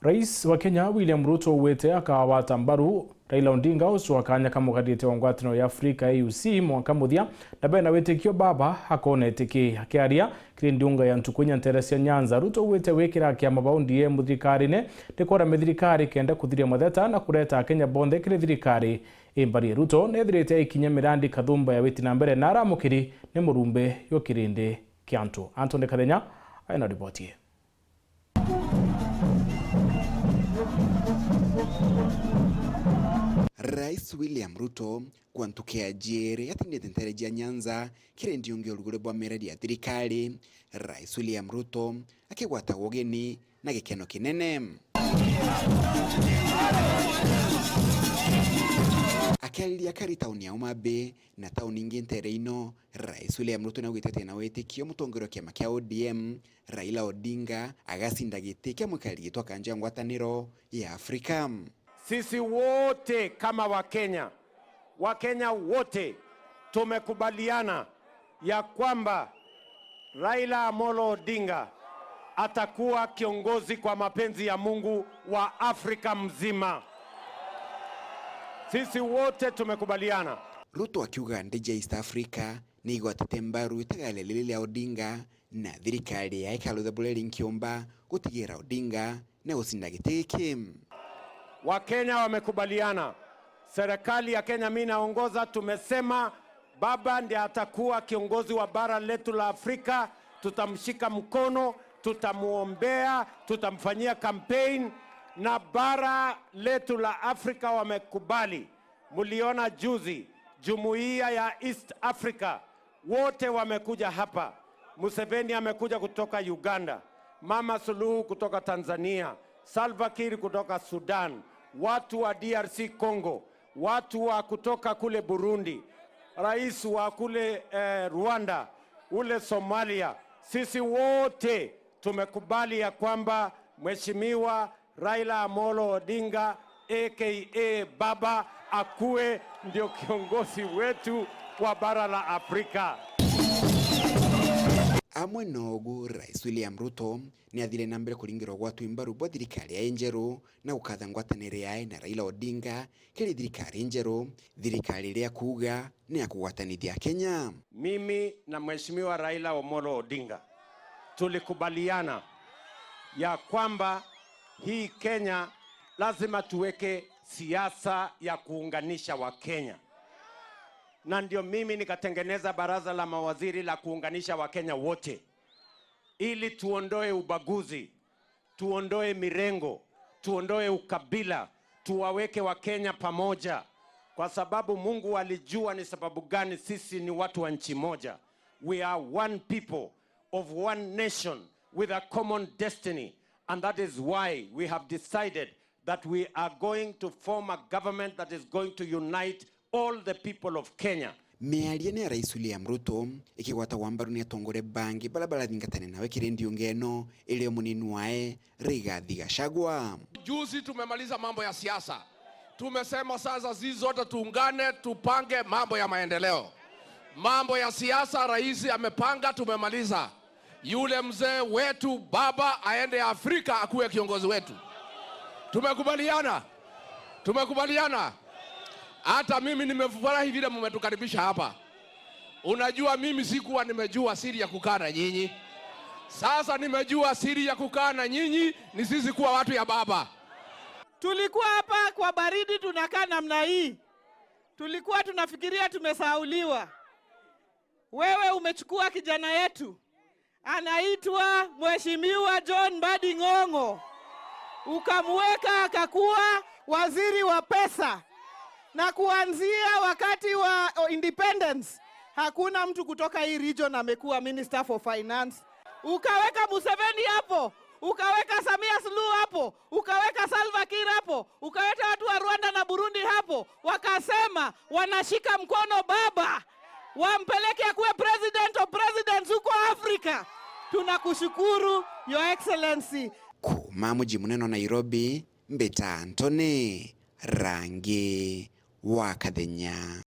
Rais wa Kenya William Ruto wete akawata mbaru Raila Odinga ucio akanya kamugadiete wa ngwataniro ya Afrika AUC mwaka muthia na bena witikio baba akona ki akiaria kiri ndiunga ya ntuku nyantere cia Nyanza. Ruto wete wikira kiama ba ODM thirikari-ini ni kwora mithirikari kenda kuthiria matheta na kureta Akenya bonthe kiri thirikari imbarie. Ruto nethirite ikinya mirandi kathumba ya witi na mbere na aramukiri ni murumbe yo kirindi kia antu. Antony Kathenya aina ripoti. Rais William Ruto kwantukea jere yatindite ntere jia Nyanza kiri ndiungi uruguri bwa miradi ya thirikari. Rais William Ruto akigwata ugeni na gikeno kinene akiariria kari tauni ya Homa Bay na tauni ingi ntere ino. Rais William Ruto niaugite na witikio mutongoria wa kiama kia ODM Raila Odinga agacinda giti kia mwikari gitwa kanjo ya ngwataniro ya Afrika. Sisi wote kama Wakenya, Wakenya wote tumekubaliana ya kwamba Raila Amolo Odinga atakuwa kiongozi kwa mapenzi ya Mungu wa Afrika mzima. Sisi wote tumekubaliana. Ruto akiuga ndije East Africa ni igwatite mbaru itagalelele Odinga na thirikari ya ikalutha bureri nkiumba gutigira Odinga na gucinda giti giki. Wakenya wamekubaliana, serikali ya Kenya, mimi naongoza, tumesema baba ndiye atakuwa kiongozi wa bara letu la Afrika. Tutamshika mkono, tutamuombea, tutamfanyia campaign, na bara letu la Afrika wamekubali. Mliona juzi jumuiya ya East Africa wote wamekuja hapa. Museveni amekuja kutoka Uganda, Mama Suluhu kutoka Tanzania, Salva Kiir kutoka Sudan, watu wa DRC Congo, watu wa kutoka kule Burundi, rais wa kule Rwanda, ule Somalia. Sisi wote tumekubali ya kwamba Mheshimiwa Raila Amolo Odinga aka Baba akuwe ndio kiongozi wetu wa bara la Afrika. Amwe nogu Rais William Ruto ni athire na mbere kuringirwo gwatwo imbaru bwa thirikari ya njeru na gukatha ngwataniro yae na Raila Odinga kiri thirikari njeru, thirikari iria kuga ni ya kugwatanithia Kenya. Mimi na Mheshimiwa Raila Amolo Odinga tulikubaliana ya kwamba hii Kenya lazima tuweke siasa ya kuunganisha Wakenya, na ndio mimi nikatengeneza baraza la mawaziri la kuunganisha Wakenya wote ili tuondoe ubaguzi, tuondoe mirengo, tuondoe ukabila, tuwaweke Wakenya pamoja, kwa sababu Mungu alijua ni sababu gani sisi ni watu wa nchi moja. We are one people of one nation with a common destiny, and that is why we have decided that we are going to form a government that is going to unite all the people of Kenya. Miario ni ya Rais William Ruto ikigwatagwa mbaru ni atongoria bangi baria barathingatana nawe kiri ndiunga ino iri munini wae Rigathi Gachagua. Juzi tumemaliza mambo ya siasa, tumesema sasa sisi zote tuungane, tupange mambo ya maendeleo. Mambo ya siasa rais amepanga, tumemaliza. Yule mzee wetu baba aende Afrika akuwe kiongozi wetu. Tumekubaliana, tumekubaliana. Hata mimi nimefurahi vile mmetukaribisha hapa. Unajua mimi sikuwa nimejua siri ya kukaa na nyinyi. Sasa nimejua siri ya kukaa na nyinyi ni sisi kuwa watu ya baba. Tulikuwa hapa kwa baridi tunakaa namna hii. Tulikuwa tunafikiria tumesahauliwa. Wewe umechukua kijana yetu anaitwa Mheshimiwa John Mbadi Ng'ong'o, ukamweka akakuwa waziri wa pesa, na kuanzia wakati wa independence hakuna mtu kutoka hii region amekuwa minister for finance. Ukaweka Museveni hapo, ukaweka Samia Suluhu hapo, ukaweka Salva Kiir hapo, ukaweka watu wa Rwanda na Burundi hapo, wakasema wanashika mkono baba, wampeleke akuwe president of presidents huko Afrika. Tunakushukuru Your Excellency. Kuma muji munene wa Nairobi, Mbita Antony, Rangi wa Kathenya.